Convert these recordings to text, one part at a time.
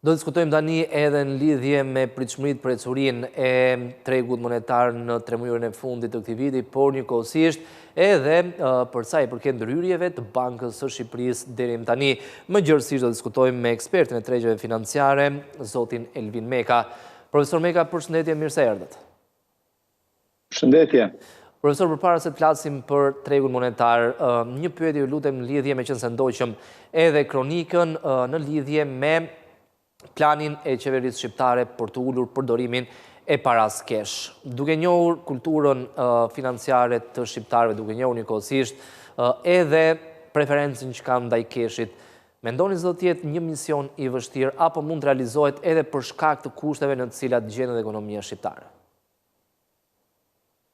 Do të diskutojmë tani edhe në lidhje me pritshmëritë për ecurinë e tregut monetar në tremujorin e fundit të këtij viti, por njëkohësisht edhe për sa i përket ndërhyrjeve të Bankës së Shqipërisë deri më tani. Më gjerësisht do të diskutojmë me ekspertin e tregjeve financiare, zotin Elvin Meka. Profesor Meka, përshëndetje, mirë se erdhët. Përshëndetje. Profesor, përpara se të flasim për tregun monetar, një pyetje ju lutem në lidhje meqenëse ndoqëm edhe kronikën në lidhje me planin e qeverisë shqiptare për të ulur përdorimin e parasë cash. Duke njohur kulturën financiare të shqiptarëve, duke njohur njëkohësisht edhe preferencën që kanë ndaj cash-it, mendoni se do të jetë një mision i vështirë apo mund të realizohet edhe për shkak të kushteve në të cilat gjendet ekonomia shqiptare?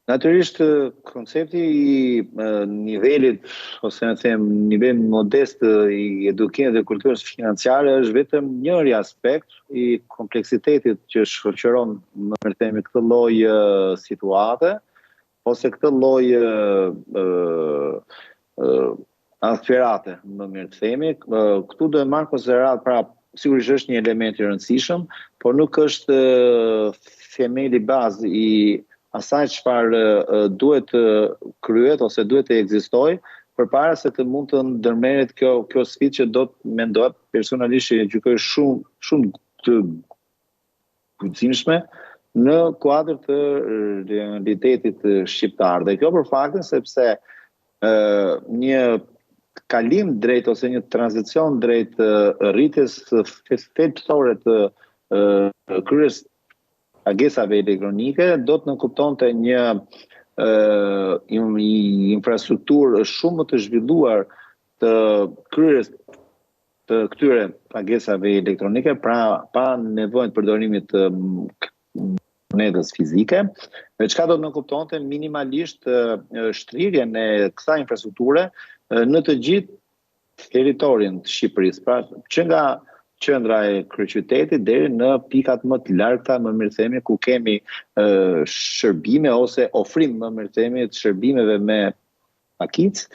Natyrisht, koncepti i nivelit, ose në them, nivel modest i edukimit dhe kulturës financiare është vetëm njëri aspekt i kompleksitetit që shoqëron, më mirë themi, këtë lloj situate, ose këtë lloj aspirate, më mirë të themi. Këtu do e marr konsideratë, pra sigurisht është një element i rëndësishëm, por nuk është themeli bazë i asaj çfarë duhet të kryhet ose duhet të ekzistojë përpara se të mund të ndërmerret kjo kjo sfidë që do të mendoj personalisht që e gjykoj shumë shumë të guximshme në kuadër të realitetit shqiptar. Dhe kjo për faktin sepse ë një kalim drejt ose një tranzicion drejt rritjes thelbësore të kryerjes pagesave elektronike do të nënkuptonte një ë infrastrukturë shumë më të zhvilluar të kryerjes të këtyre pagesave elektronike, pra pa nevojën të përdorimit të monedhës fizike, dhe çka do të nënkuptonte minimalisht shtrirjen e kësaj infrastrukture në të gjithë territorin të Shqipërisë, pra që nga qendra e kryeqytetit deri në pikat më të largëta, më mirë themi, ku kemi shërbime ose ofrim më mirë themi të shërbimeve me pakicë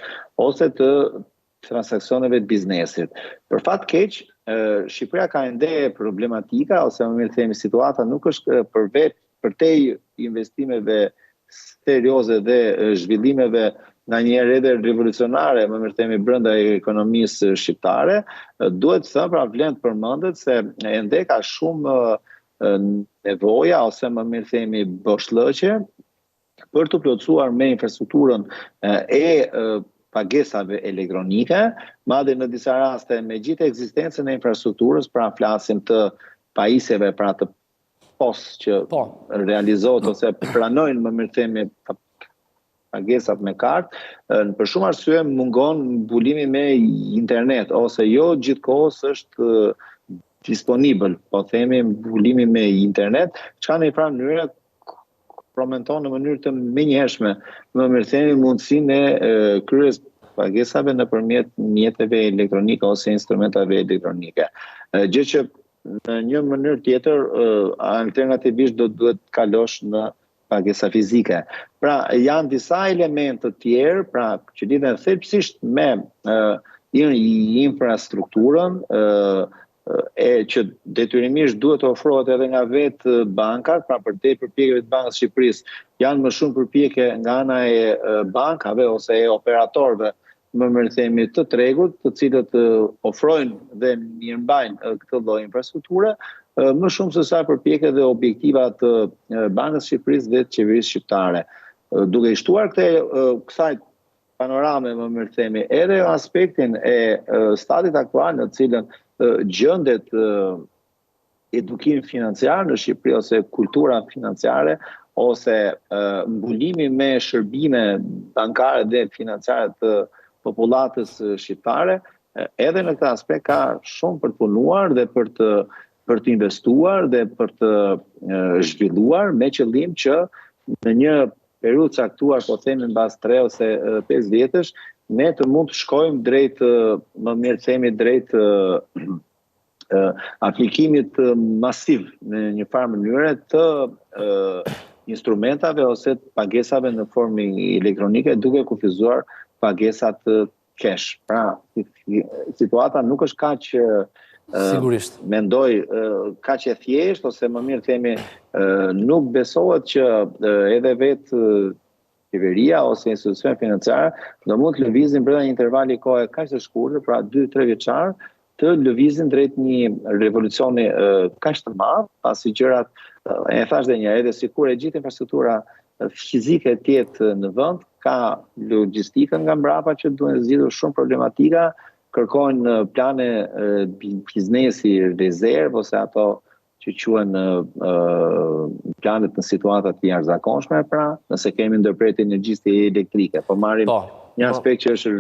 ose të transaksioneve të biznesit. Për fat keq, Shqipëria ka ende problematika ose më mirë themi situata nuk është për vet përtej investimeve serioze dhe zhvillimeve nganjëherë edhe revolucionare, më mirë themi brenda ekonomisë shqiptare, duhet thënë pra vlen të përmendet se ende ka shumë nevoja ose më mirë themi boshllëqe për t'u plotësuar me infrastrukturën e pagesave elektronike, madje në disa raste me gjithë ekzistencën e infrastrukturës, pra flasim të pajisjeve, pra të POS që po. realizohet ose pranojnë më mirë themi pagesat me kartë, për shumë arsye mungon mbulimi me internet ose jo gjithkohës është disponibël, po themi mbulimi me internet, çka në një farë mënyre kompromenton në mënyrë të menjëhershme, më mirë themi mundësinë e kryerjes pagesave nëpërmjet mjeteve elektronike ose instrumentave elektronike. Gjë që në një mënyrë tjetër alternativisht do të duhet të kalosh në pagesa fizike. Pra, janë disa elementë të tjerë, pra që lidhen thelbësisht me infrastrukturën, e që detyrimisht duhet të ofrohet edhe nga vetë bankat, pra përtej përpjekjeve të Bankës së Shqipërisë, janë më shumë përpjekje nga ana e bankave ose e operatorëve, më mirë themi të tregut, të cilët ofrojnë dhe mirëmbajnë këtë lloj infrastrukture, më shumë se sa përpjekje dhe objektiva të Bankës së Shqipërisë dhe të qeverisë shqiptare. Duke i shtuar këtë kësaj panorame, më mirë themi, edhe aspektin e statit aktual në të cilën gjendet edukimi financiar në Shqipëri ose kultura financiare ose mbulimi me shërbime bankare dhe financiare të popullatës shqiptare, edhe në këtë aspekt ka shumë për të punuar dhe për të për të investuar dhe për të zhvilluar me qëllim që në një periudhë caktuar, po themi mbas 3 ose 5 vjetësh, ne të mund të shkojmë drejt, më mirë themi drejt aplikimit masiv në një farë mënyre të instrumentave ose pagesave në formë elektronike duke kufizuar pagesat cash. Pra, situata nuk është kaq. Sigurisht. Mendoj kaq e thjeshtë ose më mirë themi nuk besohet që edhe vetë qeveria ose institucionet financiare do mund të lëvizin brenda një intervali kohe kaq të shkurtër, pra 2-3 vjeçar, të lëvizin drejt një revolucioni kaq të madh, pasi gjërat e thashë dhe një herë, edhe sikur e gjithë infrastruktura fizike të jetë në vend, ka logjistikën nga mbrapa që duhen zgjidhur shumë problematika, kërkojnë plane biznesi rezervë ose ato që quhen planet në situata të jashtëzakonshme, pra nëse kemi ndërprerje energjisë elektrike, po marrim po, një po. aspekt që është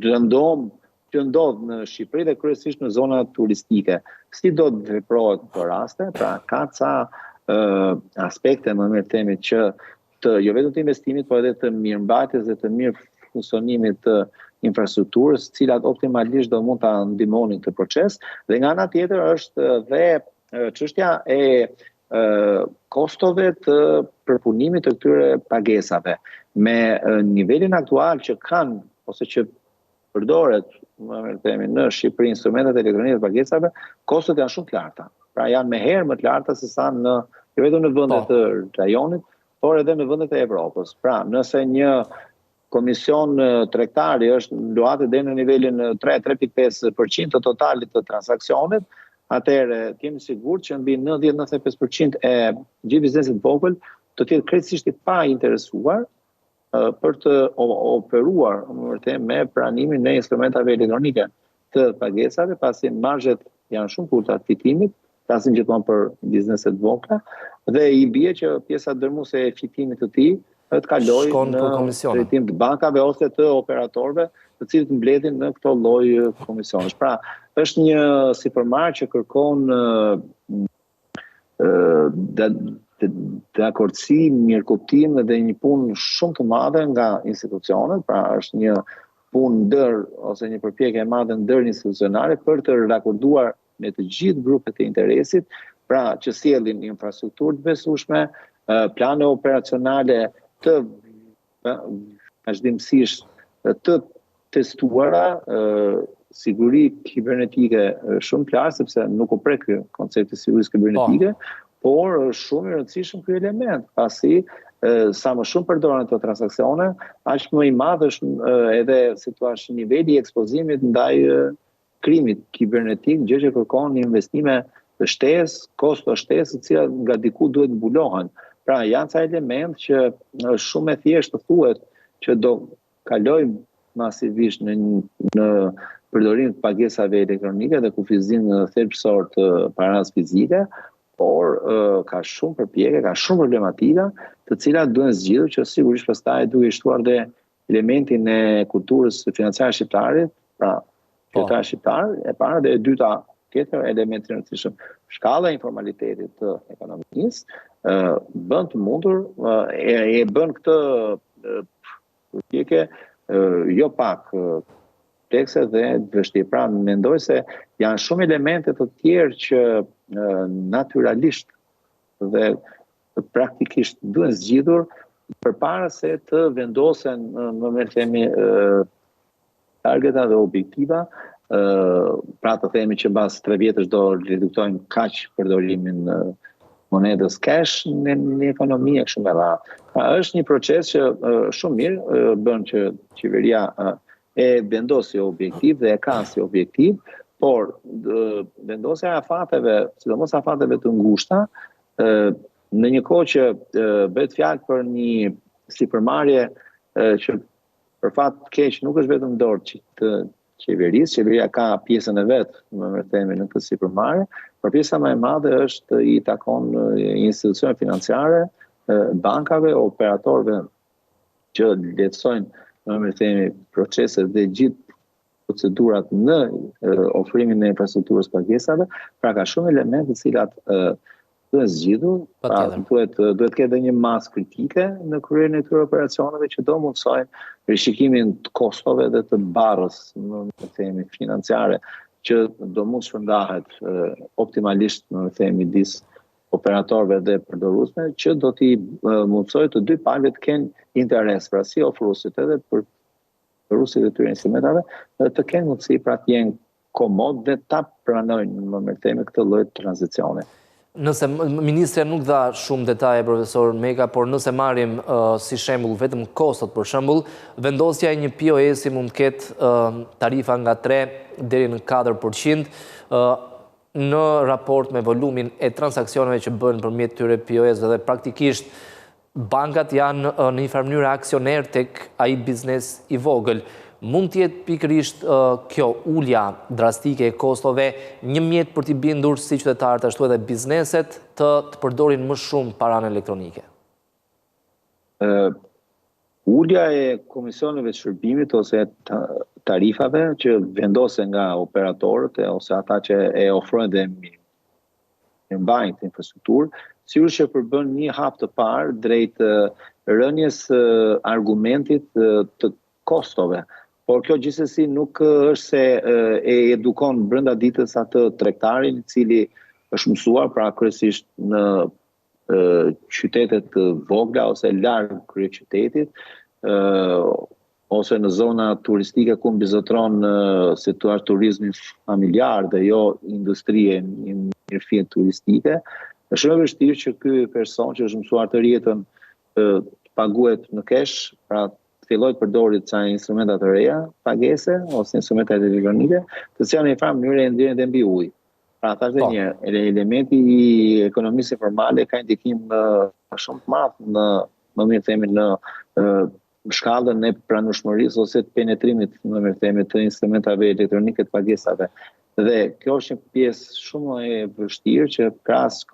rëndom që ndodh në Shqipëri dhe kryesisht në zona turistike. Si do të veprohet në këto raste? Pra ka ca aspekte më mirë themi që të jo vetëm të investimit, por edhe të mirëmbajtjes dhe të mirëfunksionimit të infrastrukturës, të cilat optimalisht do mund ta ndihmonin këtë proces. Dhe nga ana tjetër është dhe çështja e kostove të përpunimit të këtyre pagesave. Me nivelin aktual që kanë ose që përdoret, më mirë themi, në Shqipëri instrumentet elektronike të pagesave, kostot janë shumë të larta. Pra janë me herë më të larta se sa në jo vetëm në vendet po. të rajonit, por edhe në vendet e Evropës. Pra, nëse një komision tregtari është luhatet deri në nivelin 3-3.5% të totalit të transaksionit, atëherë të jemi sigurt që mbi 90-95% e gjithë biznesit të vogël do të jetë krejtësisht i painteresuar për të operuar, më vërtet, me pranimin e instrumentave elektronike të pagesave, pasi marzhet janë shumë të ulëta të fitimit, flasim gjithmonë për biznese të vogla, dhe i bie që pjesa dërmuese e fitimit të tij të kalojë në drejtim të bankave ose të operatorëve, të cilët mbledhin në këto lloj komisionesh. Pra, është një sipërmarrje që kërkon dakordësi, mirëkuptim dhe një punë shumë të madhe nga institucionet, pra është një punë ndër ose një përpjekje e madhe ndërinstitucionale për të rakorduar me të gjithë grupet e interesit, pra që sjellin infrastrukturë të besueshme, plane operacionale të vazhdimësisht të testuara, siguri kibernetike shumë të lartë, sepse nuk u prek ky koncepti i sigurisë kibernetike, po. por është shumë i rëndësishëm ky element, pasi sa më shumë përdoren këto transaksione, aq më i madh është edhe si thua niveli i ekspozimit ndaj krimit kibernetik, gjë që kërkon investime shtesë, kosto shtesë, të cilat nga diku duhet mbulohen. Pra janë ca elementë që është shumë e thjeshtë të thuhet që do kalojmë masivisht në në përdorim të pagesave elektronike dhe kufizim thelbësor të parasë fizike, por ka shumë përpjekje, ka shumë problematika, të cilat duhen zgjidhur që sigurisht pastaj duke i shtuar dhe elementin e kulturës financiare shqiptare, pra po. qytetar shqiptar, e para dhe e dyta tjetër element i rëndësishëm, shkalla e informalitetit të ekonomisë, ë bën të mundur e, e bën këtë përpjekje jo pak komplekse dhe të vështirë. Pra, mendoj se janë shumë elemente të tjerë që natyralisht dhe praktikisht duhen zgjidhur përpara se të vendosen, më mirë themi, targeta dhe objektiva, pra të themi që mbas 3 vjetësh do reduktojmë kaq përdorimin monedhës cash në një ekonomi e kështu me radhë. Pra është një proces që shumë mirë bën që qeveria e vendos si objektiv dhe e ka si objektiv, por vendosja e afateve, sidomos afateve të ngushta, në një kohë që bëhet fjalë për një sipërmarrje që për fat të keq nuk është vetëm dorë të qeverisë, qeveria ka pjesën e vet, më mirë themi në këtë sipërmarrje, por pjesa më e madhe është i takon institucioneve financiare, bankave, operatorëve që lehtësojnë, më mirë themi, proceset dhe gjithë procedurat në ofrimin e infrastrukturës pagesave, pra ka shumë elementë të cilat duhen zgjidhur, pra duhet duhet të ketë edhe një masë kritike në kryerjen e këtyre operacioneve që do mundësojnë rishikimin të kostove dhe të barrës, më mirë themi, financiare që do mund të shpërndahet optimalisht, më mirë themi, midis operatorëve dhe përdoruesve që do t'i mundësojë të dy palëve të kenë interes, pra si ofruesit edhe përdoruesit e këtyre instrumentave, të kenë mundësi pra të jenë komod dhe ta pranojnë, më mirë themi, këtë lloj tranzicioni. Nëse ministrja nuk dha shumë detaje profesor Meka, por nëse marrim si shembull vetëm kostot për shembull, vendosja e një POS-i mund të ketë tarifa nga 3 deri në 4% në raport me volumin e transaksioneve që bëhen përmjet këtyre POS-ve dhe praktikisht Bankat janë në një farë mënyre aksionerë tek ai biznes i vogël. Mund të jetë pikërisht kjo ulja drastike e kostove një mjet për t'i bindur si qytetarët ashtu edhe bizneset të të përdorin më shumë paranë elektronike? Ulja e komisioneve të shërbimit ose tarifave që vendosen nga operatorët ose ata që e ofrojnë dhe mirëmbajnë këtë infrastrukturë, sigurisht që përbën një hap të parë drejt rënies së argumentit të kostove. Por kjo gjithsesi nuk është se e edukon brenda ditës atë tregtarin i cili është mësuar, pra kryesisht në qytete të vogla ose larg kryeqytetit, ose në zona turistike ku mbizotëron si thua turizmi familjar dhe jo industri e mirëfilltë turistike, është shumë e vështirë që ky person që është mësuar tërë jetën të paguhet në cash, pra të fillojë të përdorë ca instrumenta të reja pagese ose instrumenta elektronike, të cilat në një farë mënyre e nxjerrin dhe mbi ujë. Pra thashë dhe po. një herë, elementi i ekonomisë informale ka ndikim shumë të madh në më mirë themi në shkallën e pranueshmërisë ose të penetrimit, më mirë themi, të instrumentave elektronike të pagesave. Dhe kjo është një pjesë shumë e vështirë që krahas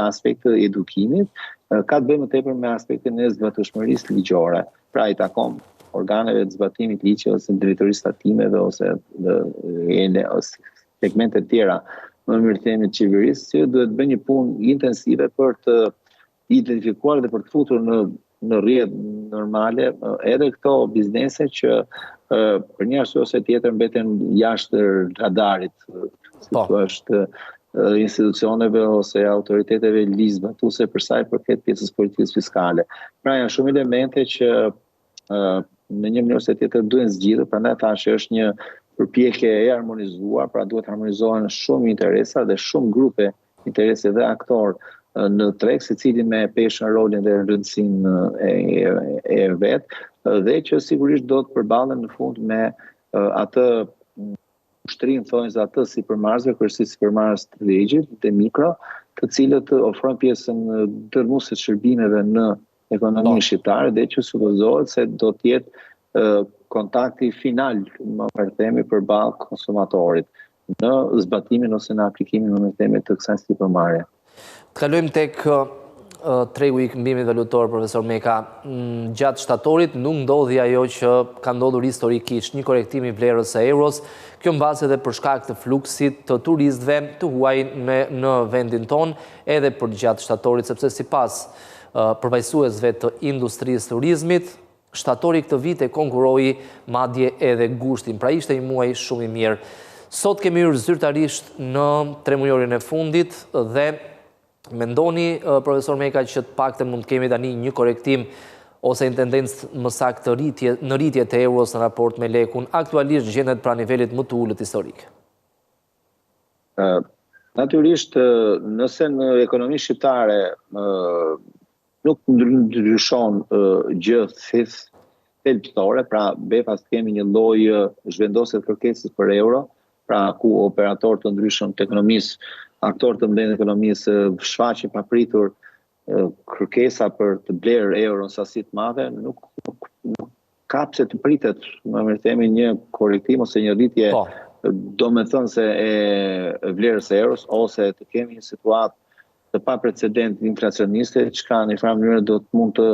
aspektit të edukimit, ka të bëjë më tepër me aspektin e zbatueshmërisë ligjore. Pra i takon organeve të zbatimit të ligjit ose drejtorisë së tatimeve ose ene ose segmente të tjera, më mirë themi të qeverisë, që duhet të bëjë një punë intensive për të identifikuar dhe për të futur në në rrjet normale edhe këto biznese që për një arsye ose tjetër mbeten jashtë radarit, si po. thua është institucioneve ose autoriteteve ligjzbatuese për sa i përket pjesës politikës fiskale. Pra janë shumë elemente që në një mënyrë ose tjetër duhen zgjidhur, prandaj thashë që është një përpjekje e harmonizuar, pra duhet harmonizohen shumë interesa dhe shumë grupe interesi dhe aktorë në treg, secili me peshën, rolin dhe rëndësinë e, e, e vet, dhe që sigurisht do të përballen në fund me atë ushtrinë thonjëza të sipërmarrësve, kryesisht sipërmarrës të vegjël dhe mikro, të cilët ofrojnë pjesën dërrmuese të shërbimeve në ekonominë po. shqiptare dhe që supozohet se do të jetë kontakti final, më mirë themi, përballë konsumatorit në zbatimin ose në aplikimin, më mirë themi, të kësaj sipërmarrje. Të kalojmë tek tregu i këmbimit valutor, profesor Meka. Mm, gjatë shtatorit nuk ndodhi ajo që ka ndodhur historikisht, një korrektim i vlerës së euros, kjo mbase edhe për shkak të fluksit të turistëve të huaj në, në vendin tonë, edhe përgjatë shtatorit, sepse sipas përfaqësuesve të industrisë së turizmit, shtatori këtë vit e konkurroi madje edhe gushtin, pra ishte një muaj shumë i mirë. Sot kemi hyrë zyrtarisht në tremujorin e fundit dhe mendoni, profesor Meka, që të paktën mund të kemi tani një korrektim ose një tendencë më saktë rritje, në rritje të euros në raport me lekun, aktualisht gjendet pranë nivelit më të ulët historik. Natyrisht, nëse në ekonominë shqiptare nuk ndryshon gjë thelbësore, pra befas kemi një lloj zhvendosje të kërkesës për euro, pra ku operatorë të ndryshëm të ekonomisë, aktorë të mëdhenj të ekonomisë shfaqin papritur kërkesa për të blerë euro në sasi të madhe, nuk, nuk, nuk ka pse të pritet, më mirë themi, një korrektim ose një rritje po. domethënëse e vlerës së euros ose të kemi një situatë të paprecedent inflacioniste, çka në një farë mënyre do të mund të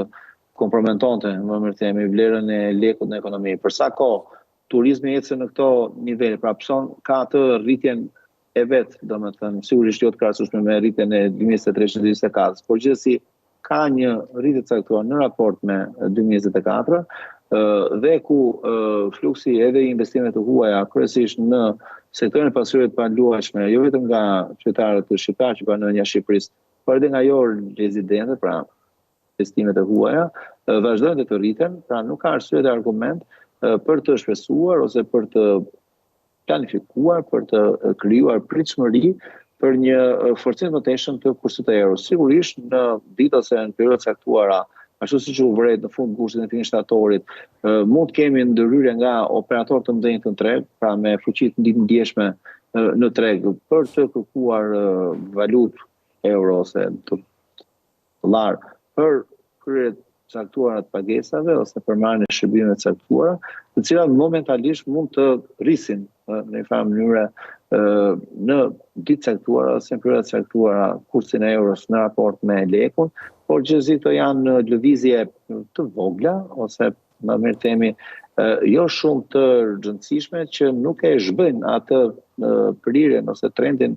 kompromentonte, më mirë themi, vlerën e lekut në ekonomi. Për sa kohë turizmi ecën në këto nivele, pra pëson ka atë rritjen e vet, domethënë, sigurisht jo të krahasueshme me rritjen e 2023-2024, por gjithsesi ka një rritje të caktuar në raport me 2024 dhe ku fluksi edhe i investimeve të huaja kryesisht në sektorin e pasurive të paluajtshme, jo vetëm nga qytetarët shqiptarë që banojnë jashtë Shqipërisë, por edhe nga jo rezidentët, pra investimet e huaja, vazhdojnë dhe të rriten, pra nuk ka arsye dhe argument për të shpresuar ose për të planifikuar për të krijuar pritshmëri për një forcim të mëtejshëm të kursit të euros. Sigurisht në ditë ose në periudha të caktuara, ashtu siç u vërejt në fund gushtit në fillim shtatorit, mund të kemi ndërhyrje nga operatorë të mëdhenj të treg, pra me fuqi të ndjeshme në treg për të kërkuar valutë euro ose dollar për kryerje të caktuara të pagesave ose për marrjen e shërbimeve të caktuara, të cilat momentalisht mund të rrisin në një farë mënyre në ditë të caktuara ose në periudha të caktuara kursin e euros në raport me lekun, por gjithsesi këto janë lëvizje të vogla ose më mirë themi jo shumë të rëndësishme që nuk e zhbëjnë atë prirjen ose trendin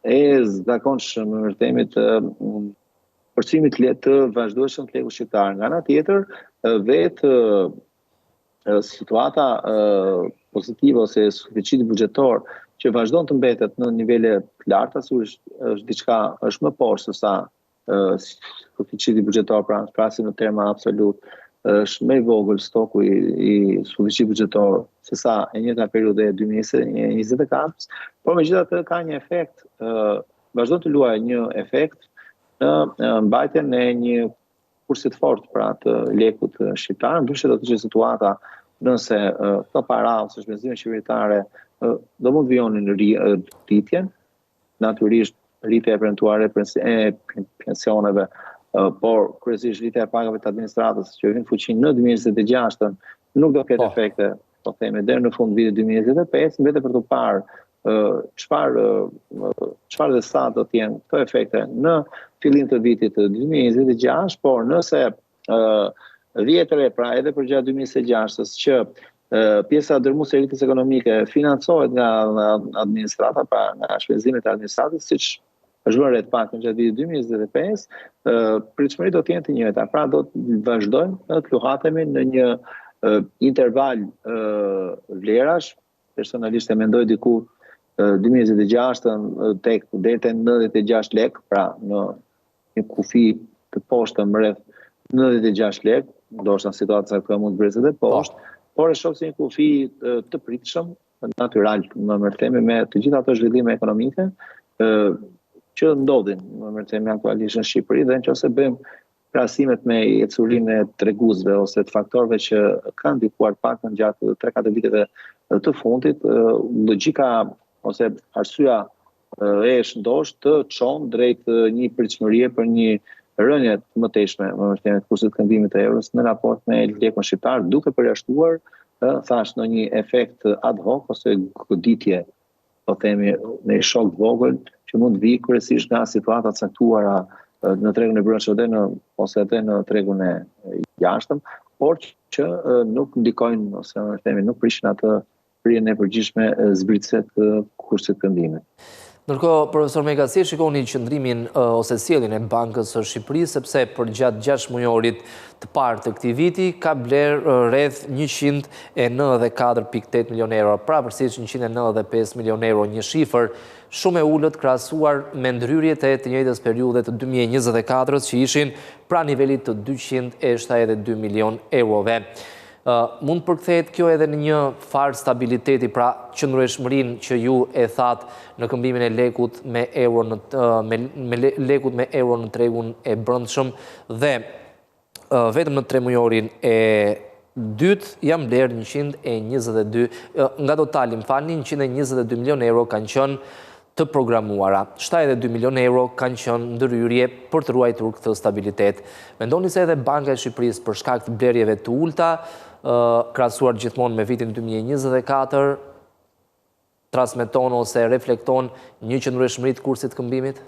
e zakonshëm, më mirë themi të forcimit të të vazhdueshëm të lekut shqiptar. Nga ana tjetër, vetë situata pozitive ose suficiti buxhetor që vazhdon të mbetet në nivele të larta, sigurisht është diçka është më poshtë se sa suficiti buxhetor, pra flasim në terma absolut, është më i vogël stoku i, i suficitit buxhetor se sa e njëjta periudhë e 2024, por megjithatë ka një efekt, vazhdon të luajë një efekt në mbajtjen e një kursi të fortë pra të lekut shqiptar, ndryshe do të ishte situata nëse këto para ose shpenzime qeveritare do mund të vijonin rritjen, natyrisht rritja e premtuar e pensioneve, por kryesisht rritja e pagave të administratës që hyn në fuqi në 2026-ën nuk do ketë po. efekte, po themi deri në fund vitit 2025, mbetet për të parë çfarë çfarë dhe sa do të jenë këto efekte në fillim të vitit 2026, por nëse vihet re, pra edhe përgjatë 2026-ës që pjesa dërmuese e rritjes ekonomike financohet nga administrata, pra nga shpenzimet e administratës, siç është vënë re të paktën gjatë vitit 2025, pritshmëritë do të jenë të njëjta. Pra do të vazhdojmë të luhatemi në një interval vlerash, personalisht e mendoj diku 2026-ën tek deri te 96 lek, pra në një kufi të poshtëm rreth 96 lek, ndoshta në situata të caktuara mund të zbresë edhe po. poshtë, por e shoh si një kufi të pritshëm, natyral, më mirë themi me të gjitha ato zhvillime ekonomike që ndodhin, më mirë themi aktualisht në Shqipëri dhe nëse bëjmë krahasimet me ecurinë e treguesve ose të faktorëve që kanë ndikuar të paktën gjatë 3-4 viteve të fundit, logjika ose arsyeja e shëndoshë të çon drejt një pritshmërie për një rënie të mëtejshme, më mirë themi, të kursit të këmbimit të euros në raport me lekun shqiptar, duke përjashtuar, thashë, ndonjë efekt ad hoc ose goditje, po themi, në një shok të vogël që mund të vijë kryesisht nga situata të caktuara në tregun e brendshëm dhe në ose edhe në tregun e jashtëm, por që nuk ndikojnë ose më mirë themi nuk prishin atë prirjen e përgjithshme zbritëse të kursit të këmbimit. Ndërkohë, profesor Meka, si e shikoni qëndrimin ose sjelljen e Bankës së Shqipërisë, sepse përgjatë 6 mujorit të parë të këtij viti ka blerë rreth 194.8 milion euro, përafërsisht 195 milion euro, një shifër shumë e ulët krahasuar me ndërhyrjet e të njëjtës periudhe të 2024-ës që ishin pranë nivelit të 272 milion eurove. Mund të përkthehet kjo edhe në një farë stabiliteti, pra qëndrueshmërinë që ju e thatë në këmbimin e lekut me euro në me lekut me euro në tregun e brendshëm dhe vetëm në tremujorin e dytë janë blerë 122 nga totali, më falni, 122 milion euro kanë qenë të programuara. 72 milionë euro kanë qenë ndërhyrje për të ruajtur këtë stabilitet. Mendoni se edhe Banka e Shqipërisë për shkak të blerjeve të ulëta, krahasuar gjithmonë me vitin 2024, transmeton ose reflekton një qëndrueshmëri të kursit të këmbimit?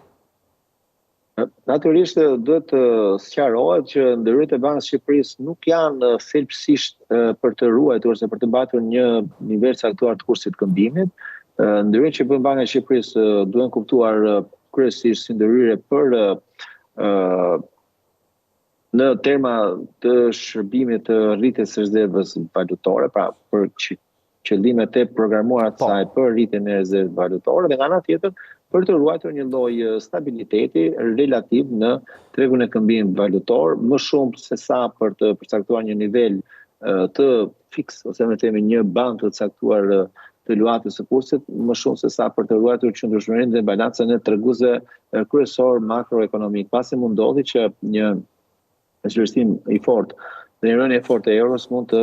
Natyrisht duhet të sqarohet që ndërhyrjet e Bankës së Shqipërisë nuk janë thelbësisht për të ruajtur ose për të mbajtur një nivel të caktuar të kursit të këmbimit. Ndërhyrjet që bën Banka e Shqipërisë duhen kuptuar kryesisht si ndërhyrje për në terma të shërbimit të rritjes së rezervës valutore, pra për qëllimet e programuara të po. saj për rritjen e rezervës valutore dhe nga ana tjetër për të ruajtur një lloj stabiliteti relativ në tregun e këmbimit valutor, më shumë se sa për të përcaktuar një nivel të fiks ose më themi një bandë të caktuar të të luhatjes së kursit, më shumë se sa për të ruajtur qëndrueshmërinë dhe balancën e treguesve kryesorë makroekonomikë. Pasi mund ndodhi që një zhvlerësim i fortë dhe një rënie e fortë e euros mund të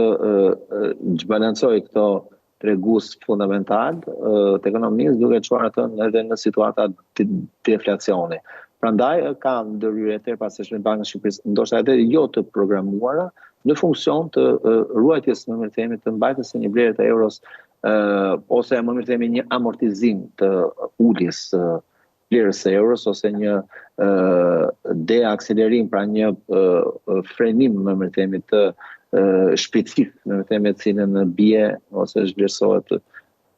zhbalancojë këto tregues fundamental të ekonomisë duke çuar atë edhe në situata deflacioni. Prandaj ka ndërhyrje të herëpashershme të Bankës së Shqipërisë, ndoshta edhe jo të programuara, në funksion të ruajtjes, më mirë themi, të mbajtjes së një vlere të euros ose më mirë themi një amortizim të uljes së vlerës së euros ose një deakselerim, pra një frenim, më mirë themi, të shpejtësisë, më mirë themi, e cilën bie ose zhvlerësohet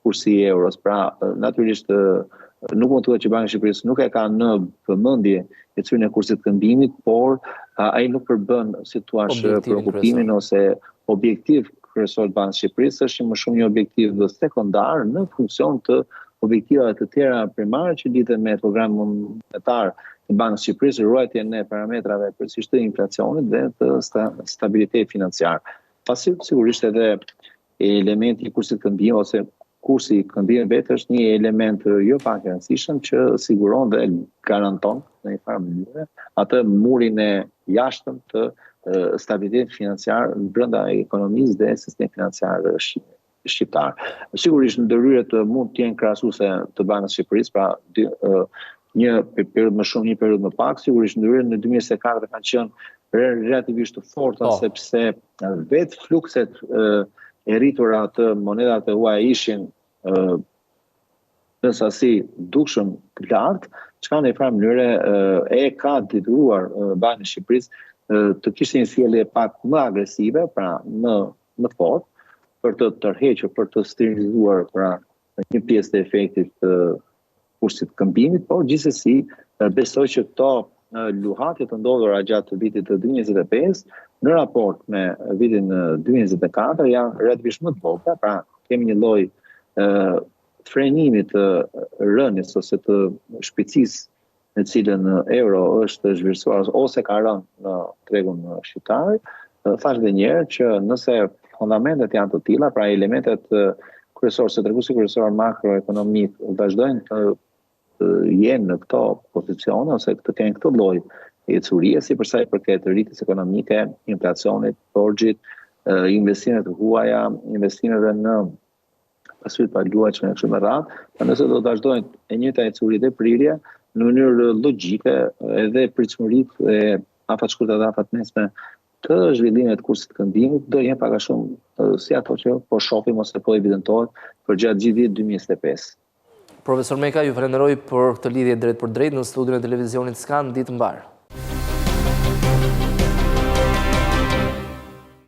kursi i euros. Pra, natyrisht nuk mund të thuhet që Banka e Shqipërisë nuk e ka në vëmendje ecurinë e kursit të këmbimit, por ai nuk përbën, si thua, preokupimin ose objektiv kryesor të Bankës së Shqipërisë, është më shumë një objektiv sekondar në funksion të objektivave të tjera primare që lidhen me programin monetar të Bankës së Shqipërisë, ruajtjen e parametrave kryesisht të inflacionit dhe të stabilitetit financiar. Pasi sigurisht edhe elementi i kursit të këmbimit ose kursi i këmbimit vetë është një element jo pak i rëndësishëm që siguron dhe garanton në një farë mënyre atë murin e jashtëm të stabilitetit financiar brenda ekonomisë dhe sistemit financiar shqiptar. Sigurisht ndërhyrjet mund të jenë krahasuese të Bankës së Shqipërisë, pra dy, një periudhë më shumë, një periudhë më pak, sigurisht ndërhyrjet në 2024 kanë qenë relativisht të forta po. sepse vetë flukset e rritura të monedhave të huaja ishin në sasi dukshëm të lartë, çka në një farë mënyre e ka detyruar Bankën e Shqipërisë të kishte një sjellje pak më agresive, pra më më fort për të tërhequr, për të sterilizuar pra një pjesë të efektit të kursit të këmbimit, por gjithsesi besoj që këto luhatje të ndodhura gjatë vitit 2025 në raport me vitin 2024 janë relativisht më të vogla, pra kemi një lloj frenimi të rënies ose të shpejtësisë me të cilën euro është zhvlerësuar ose ka rënë në tregun shqiptar, thashë edhe një herë që nëse fondamentet janë të tilla, pra elementet kryesorë, ose treguesit kryesorë makroekonomik vazhdojnë të jenë në këto pozicione ose të kenë këtë lloj ecurie si për sa i përket rritjes ekonomike, inflacionit, borxhit, investimeve të huaja, investimeve në pasuri të paluajtshme e kështu me radhë, pra nëse do të vazhdojnë e njëjta ecuri dhe prirje, në mënyrë logjike edhe pritshmëritë e afatshkurtra dhe afatmesme të zhvillimit të kursit të këmbimit do jenë pak a shumë si ato që po shohim ose po evidentohet përgjatë gjithë vitit 2025. Profesor Meka, ju falenderoj për këtë lidhje drejtpërdrejt në studion e televizionit Skan, ditë të mbarë.